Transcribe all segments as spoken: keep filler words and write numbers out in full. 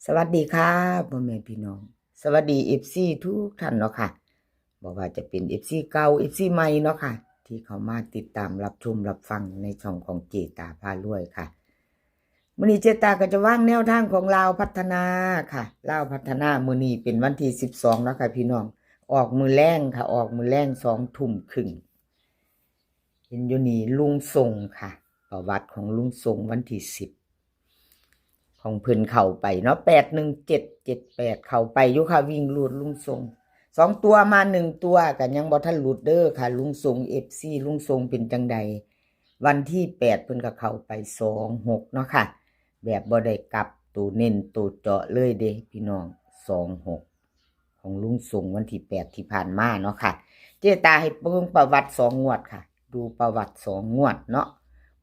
สวัสดีค่ะพ่อแม่พี่น้อง สวัสดีเอฟซีทุกท่านเนาะค่ะ บ่ว่าจะเป็นเอฟซีเก่า เอฟซีใหม่เนาะค่ะ ที่เข้ามาติดตามรับชมรับฟังในช่องของเจตาพารวยค่ะ มื้อนี้เจตาก็จะวางแนวทางของลาวพัฒนาค่ะ ลาวพัฒนามื้อนี้เป็นวันที่สิบสองเนาะค่ะพี่น้อง ออกมื้อแลงค่ะ ออกมื้อแลงสองทุ่มครึ่ง เห็นอยู่นี่ลุงทรงค่ะ ประวัติของลุงทรงวันที่สิบ ของเพิ่นเข้าไปเนาะ แปดหนึ่งเจ็ด เจ็ดแปด เข้าไปอยู่ค่ะ วิ่งรูดลุงทรง สองตัวมาหนึ่งตัว ก็ยังบ่ทันหลุดเด้อค่ะ ลุงทรง เอฟซี ลุงทรงเป็นจังใด วันที่แปดเพิ่นก็เข้าไป สองหก เนาะค่ะ แบบบ่ได้กลับ ตัวเน้นตัวเจาะเลยเด้พี่น้อง สองหก ของลุงทรงวันที่แปดที่ผ่านมาเนาะค่ะ เจตาให้เบิ่งประวัติสองงวดค่ะ ดูประวัติสองงวดเนาะ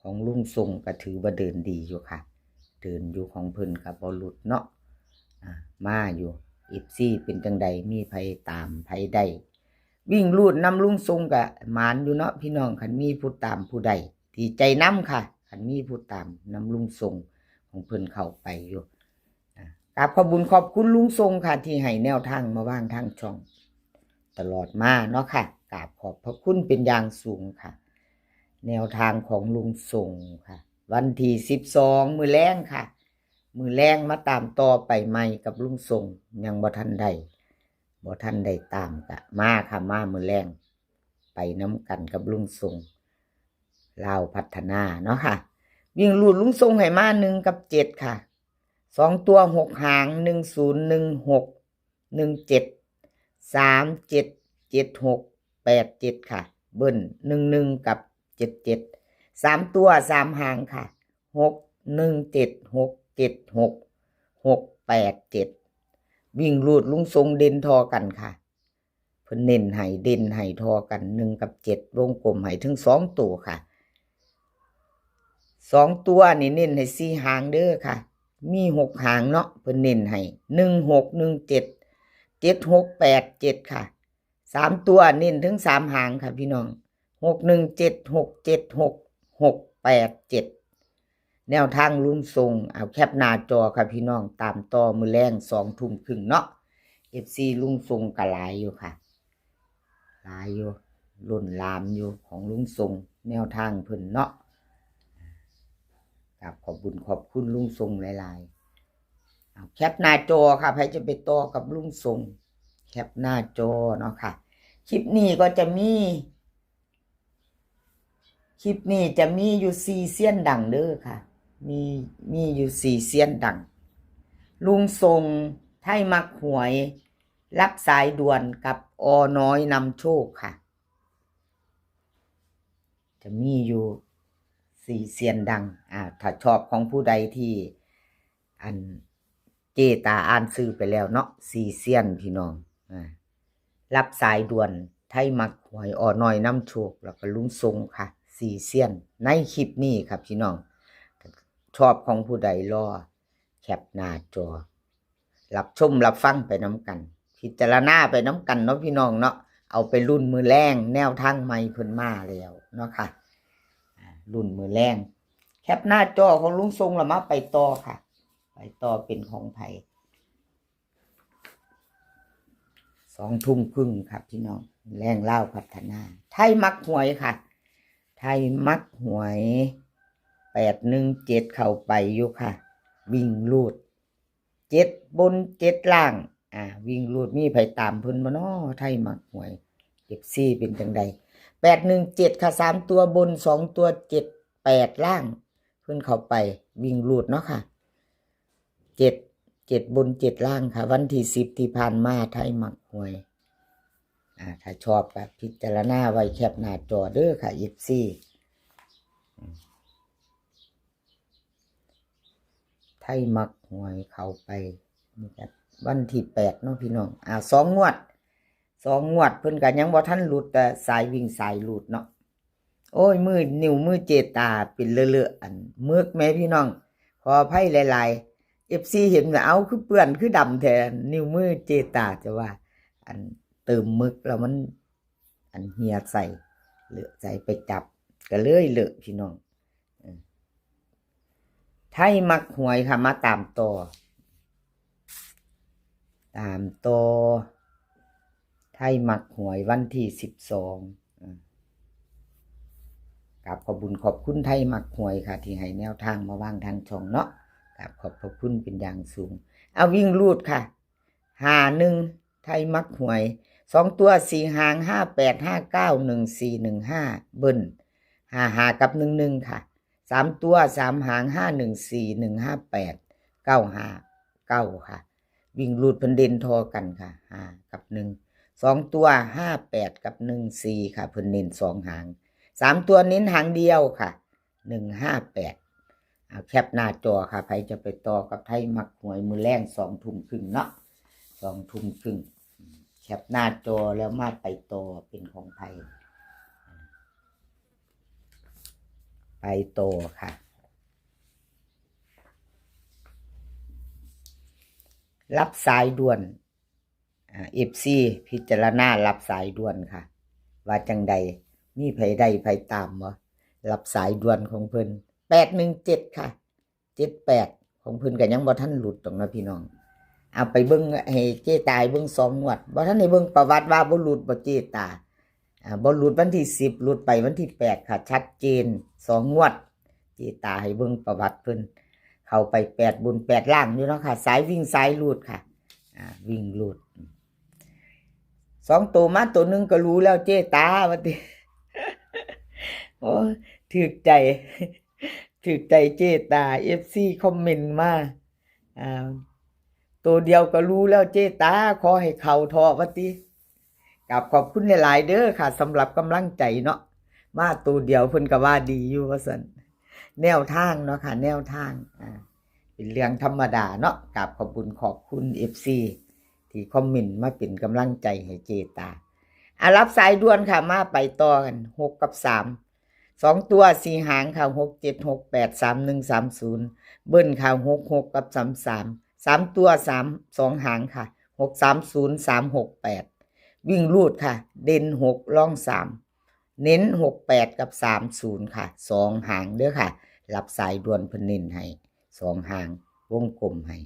ของลุงทรงก็ถือว่าเดินดีอยู่ค่ะ เดินอยู่ของเพิ่นก็บ่หลุดเนาะ อ่า มาอยู่ เอฟซี เป็นจังใด มีไผตามไผได้ วิ่งรูดนำลุงทรงก็หมานอยู่เนาะพี่น้อง คันมีผู้ตามผู้ใด ดีใจนำค่ะ คันมีผู้ตามนำลุงทรงของเพิ่นเข้าไปอยู่ อ่ะ กราบขอบบุญขอบคุณลุงทรงค่ะ ที่ให้แนวทางมาวางทางช่อง ตลอดมาเนาะค่ะ กราบขอบพระคุณเป็นอย่างสูงค่ะ แนวทางของลุงทรงค่ะ วันที่สิบสอง มื้อแลงค่ะ มื้อแลงมาตามต่อไปใหม่กับลุงทรง ยังบ่ทันได้ บ่ทันได้ตามกะมาค่ะ มามื้อแลง ไปนำกันกับลุงทรง ลาวพัฒนาเนาะค่ะ วิ่งรูดลุงทรงให้มาหนึ่งกับเจ็ดค่ะ สองตัวหกหาง หนึ่งศูนย์ หนึ่งหก หนึ่งเจ็ด สามเจ็ด เจ็ดหก แปดเจ็ดค่ะ เบิ้ล หนึ่งหนึ่ง กับ เจ็ดเจ็ด สามตัวสามหางค่ะ หกหนึ่งเจ็ด หกเจ็ดหก หกแปดเจ็ด วิ่งรูดลุงทรงเด่นทอกันค่ะ เพิ่นเน้นให้เด่นให้ทอกัน หนึ่งกับเจ็ด วงกลมให้ถึงสองตัวค่ะ สองตัวนี่เน้นให้สี่หางเด้อค่ะ มีหกหางเนาะ เพิ่นเน้นให้ หนึ่งหก หนึ่งเจ็ด เจ็ดหก แปดเจ็ดค่ะ สามตัวเน้นถึงสามหางค่ะพี่น้อง หกหนึ่งเจ็ด หกเจ็ดหก หกแปดเจ็ด แนวทางลุงทรง เอาแคปหน้าจอค่ะพี่น้อง ตามต่อมื้อแลงสองทุ่มครึ่งเนาะ เอฟซี ลุงทรงก็หลายอยู่ค่ะ หลายอยู่ ล้นหลามอยู่ของลุงทรง แนวทางเพิ่นเนาะ ครับ ขอบบุญขอบคุณลุงทรงหลายๆ เอาแคปหน้าจอค่ะ ใครจะไปต่อกับลุงทรง แคปหน้าจอเนาะค่ะ คลิปนี้ก็จะมี คลิปนี้จะมีอยู่สี่เซียนดังเด้อค่ะ มี มีอยู่สี่เซียนดัง ลุงทรง ไทยมักหวย รับสายด่วนกับ อ.น้อยนำโชคค่ะ จะมีอยู่สี่เซียนดัง อ่า ถ้าชอบของผู้ใดที่ อัน เจตาอ่านชื่อไปแล้วเนาะ สี่เซียนพี่น้อง อ่า รับสายด่วน ไทยมักหวย อ.น้อยนำโชค แล้วก็ลุงทรงค่ะ สี่เซียน ในคลิปนี้ค่ะพี่น้อง ชอบของผู้ใดรอ แคปหน้าจอ รับชมรับฟังไปนำกัน พิจารณาไปนำกันเนาะพี่น้องเนาะ เอาไปลุ้นมื้อแลง แนวทางใหม่เพิ่นมาแล้วเนาะค่ะ อ่า ลุ้นมื้อแลง แคปหน้าจอของลุงทรงแล้วมาไปต่อค่ะ ไปต่อเป็นของไผ สองทุ่มครึ่งค่ะพี่น้อง แลงลาวพัฒนา ไทยมักหวยค่ะ ไทยมักหวย แปดหนึ่งเจ็ด เข้าไปอยู่ค่ะ วิ่งรูด เจ็ดบนเจ็ดล่าง อ่า วิ่งรูด มีไผตามเพิ่นบ่น้อ ไทยมักหวย เอฟซี เป็นจังใด แปดหนึ่งเจ็ดค่ะ สามตัวบน สองตัวเจ็ดแปดล่าง เพิ่นเข้าไปวิ่งรูดเนาะค่ะ เจ็ด เจ็ดบนเจ็ดล่างค่ะ วันที่สิบที่ผ่านมา ไทยมักหวย อ่า ถ้าชอบก็พิจารณาไว้แคปหน้าจอเด้อค่ะ เอฟซี ไทยมักหวยเข้าไปนี่ครับ วันที่แปดเนาะพี่น้อง อ่า สองงวด สองงวดเพิ่นก็ยังบ่ทันหลุด แต่สายวิ่งสายรูดเนาะ โอ้ย มือ นิ้วมือเจตาเป็นเลอะๆ อันหมึกแหมพี่น้อง ขออภัยหลายๆ เอฟซี เห็นว่า เอ้า คือเปื้อน คือดำแท้ นิ้วมือเจตาจะว่า อันเติมหมึกแล้วมัน อันเหียใส่ เลอะใส่ไปจับ ก็เลยเลอะพี่น้อง เออ ไทยมักหวยค่ะ มาตามต่อ ตามต่อ ไทยมักหวยวันที่สิบสอง อ่า กราบขอบบุญขอบคุณไทยมักหวยค่ะ ที่ให้แนวทางมาวางทางช่องเนาะ กราบขอบพระคุณเป็นอย่างสูง เอาวิ่งรูดค่ะ ห้าหนึ่ง ไทยมักหวย สองตัวสี่หาง ห้าแปด ห้าเก้า หนึ่งสี่ หนึ่งห้า เบิ้ล ห้าห้า กับ หนึ่งหนึ่ง ค่ะ สามตัวสามหาง ห้าหนึ่งสี่ หนึ่งห้าแปด เก้าห้าเก้า ค่ะ วิ่งรูดเพิ่นเด่นทอกันค่ะ ห้า กับ หนึ่ง สองตัว ห้าแปด กับ หนึ่งสี่ ค่ะ เพิ่นเน้นสองหาง สามตัวเน้นหางเดียวค่ะ หนึ่งห้าแปด เอาแคปหน้าจอค่ะ ไผจะไปต่อกับไทยมักหวยมื้อแลงสองทุ่มครึ่งเนาะ สองทุ่มครึ่ง แคปหน้าจอแล้วมาไปต่อเป็นของไผ ไปต่อค่ะ รับสายด่วน อ่า เอฟซี พิจารณารับสายด่วนค่ะ ว่าจังใด มีไผได้ไผตามบ่ รับสายด่วนของเพิ่น แปดหนึ่งเจ็ด ค่ะ เจ็ดแปด ของเพิ่นก็ยังบ่ทันหลุดดอกเนาะพี่น้อง เอาไปเบิ่งให้เจ๊ตาเบิ่งสองงวด บ่ทันได้เบิ่งประวัติว่าบ่หลุดบ่เจ๊ตา อ่า บ่หลุดวันที่สิบ หลุดไปวันที่แปดค่ะ ชัดเจน สองงวด เจ๊ตาให้เบิ่งประวัติเพิ่น เข้าไปแปดบนแปดล่างอยู่เนาะค่ะ สายวิ่งสายรูดค่ะ อ่า วิ่งรูด สองตัวมาตัวหนึ่งก็รู้แล้วเจ๊ตา ว่าติ โอ้ย ถืกใจ ถืกใจเจ๊ตา เอฟซี คอมเมนต์มา อ่า ตัวเดียวก็รู้แล้วเจ๊ตา ขอให้เข้าเถาะ ว่าติ กราบขอบคุณหลายๆเด้อค่ะ สำหรับกำลังใจเนาะ มาตัวเดียวเพิ่นก็ว่าดีอยู่ว่าซั่น แนวทางเนาะค่ะ แนวทาง อ่า เป็นเรื่องธรรมดาเนาะ กราบขอบบุญขอบคุณ เอฟซี ที่คอมเมนต์มาเป็นกำลังใจให้เจ๊ตา อ่ะ รับสายด่วนค่ะ มาไปต่อกัน หก กับ สาม สองตัวสี่หางค่ะ หกเจ็ด หกแปด สามหนึ่ง สามศูนย์ เบิ้ลค่ะ หกหก กับ สามสาม สามตัว สาม สองหางค่ะ หกสามศูนย์ สามหกแปด วิ่งรูดค่ะ เด่นหก รองสาม เน้นหกแปด กับ สามศูนย์ ค่ะ สองหางเด้อค่ะ รับสายด่วนเพิ่นเน้นให้ สองหาง วงกลมให้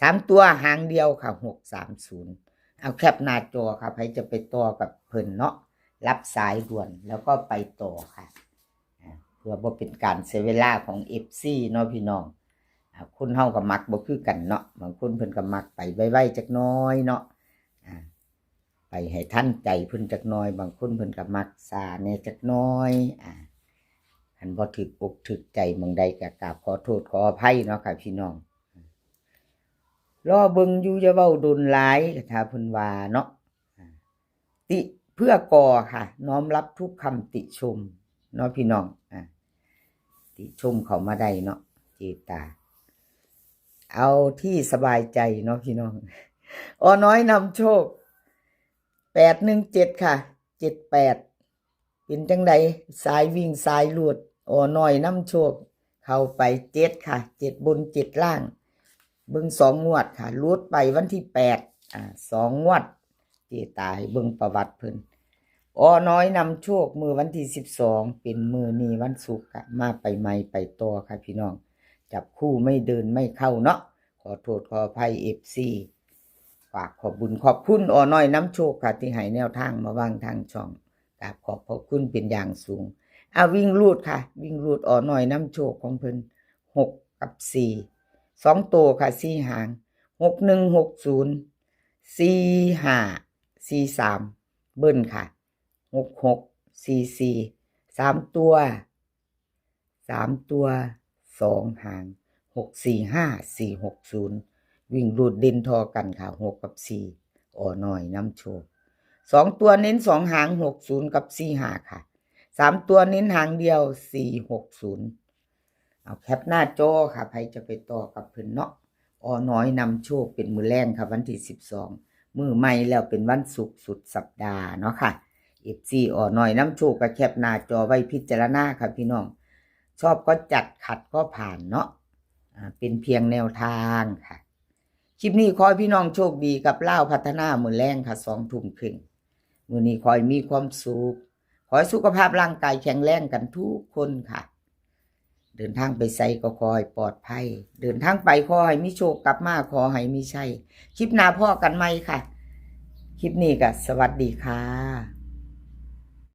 สามตัวหางเดียวค่ะ หกสามศูนย์ เอาแคปหน้าจอค่ะ ไผจะไปต่อกับเพิ่นเนาะ รับสายด่วนแล้วก็ไปต่อค่ะ อ่า เพื่อบ่เป็นการเสียเวลาของ เอฟซี เนาะพี่น้อง อ่า คนเฮาก็มักบ่คือกันเนาะ บางคนเพิ่นก็มักไปไวๆจักหน่อยเนาะ อ่า ไปให้ทันใจเพิ่นจักหน่อย บางคนเพิ่นก็มักช้าแหน่จักหน่อย อ่า คันบ่ถูกอกถูกใจหม่องใดก็กราบขอโทษขออภัยเนาะค่ะพี่น้อง รอเบิ่งอยู่ อย่าเว้าดนหลาย ถ้าเพิ่นว่าเนาะ อ่า ติเพื่อก่อค่ะ น้อมรับทุกคำติชมเนาะพี่น้อง อ่า ติชมเข้ามาได้เนาะ เจ๊ตา เอาที่สบายใจเนาะพี่น้อง อ.น้อยนำโชค แปดหนึ่งเจ็ด ค่ะ เจ็ดแปด เป็นจังใด สายวิ่งสายรูด อ.น้อยนำโชค เข้าไปเจ็ดค่ะ เจ็ดบนเจ็ดล่าง เบิ่งสองงวดค่ะ หลุดไปวันที่แปด อ่า สองงวด เจ๊ตาให้เบิ่งประวัติเพิ่น อ.น้อยนำโชค มื้อวันที่สิบสอง เป็นมื้อนี้วันศุกร์ค่ะ มาไปใหม่ไปต่อค่ะพี่น้อง จับคู่ไม่เดินไม่เข้าเนาะ ขอโทษขออภัย เอฟซี ฝากขอบบุญขอบคุณ อ.น้อยนำโชคค่ะ ที่ให้แนวทางมาวางทางช่อง กราบขอบพระคุณเป็นอย่างสูง อ่ะ วิ่งรูดค่ะ วิ่งรูด อ.น้อยนำโชคของเพิ่น หก กับ สี่ สองตัวค่ะ สี่หาง หกหนึ่ง หกศูนย์ สี่ห้า สี่สาม เบิ้ลค่ะ หกหก สี่สี่ สามตัว สามตัว สองหาง หกสี่ห้า สี่หกศูนย์ วิ่งรูดเด่นทอกันค่ะ หก กับ สี่ อ.น้อยนำโชค สองตัวเน้นสองหาง หกศูนย์ กับ สี่ห้า ค่ะ สามตัวเน้นหางเดียว สี่หกศูนย์ เอาแคปหน้าจอค่ะ ไผจะไปต่อกับเพิ่นเนาะ อ.น้อยนำโชค เป็นมื้อแลงค่ะ วันที่สิบสอง มื้อใหม่แล้วเป็นวันศุกร์สุดสัปดาห์เนาะค่ะ เอฟซี อ.น้อยนำโชคก็แคปหน้าจอไว้พิจารณาค่ะพี่น้อง ชอบก็จัด ขัดก็ผ่านเนาะ อ่า เป็นเพียงแนวทางค่ะ คลิปนี้ขอให้พี่น้องโชคดีกับลาวพัฒนามื้อแลงค่ะ สองทุ่มครึ่ง มื้อนี้ขอให้มีความสุข ขอให้สุขภาพร่างกายแข็งแรงกันทุกคนค่ะ เดินทางไปไสก็ขอให้ปลอดภัย เดินทางไปขอให้มีโชค กลับมาขอให้มีชัย คลิปหน้าพ้อกันใหม่ค่ะ คลิปนี้ก็สวัสดีค่ะ